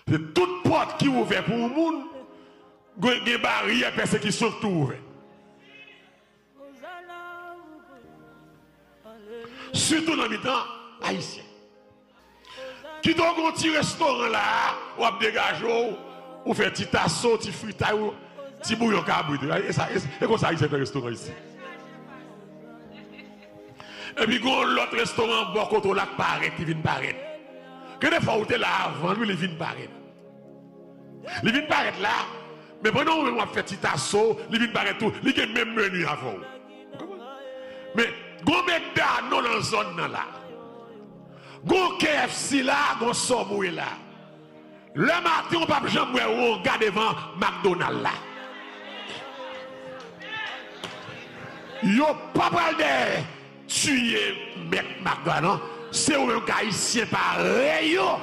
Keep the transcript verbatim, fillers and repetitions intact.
Se tout pòt ki ouvè pou yon moun, gen, gen baryè pèsekisyon ki tou ouvè. Sitou nan mitan Ayisyen. Kite w gen yon ti restoran la, w ap degaje w, ou fè ti taso, ti fritay, ou, ti bouyon kabrit. E sa, e, e konsa Ayisyen fè restoran isi. Epi gen yon lòt restoran bò kote w la k parèt, li vin parèt. Gen de fwa ou te la avan l, wi, li vin parèt. Li vin parèt la, men pandan ou menm w ap fè ti taso, li vin parèt tou, li gen menm meni avè w. Men, gen yon medano nan zòn nan la. Gen yon K F C la, gen yon Subway la. Lè maten, ou p ap janm wè wonga devan McDonald la. Yo pa pral dèyè tiye mèt Mak la, non. Se ou menm k Ayisyen parèy yo.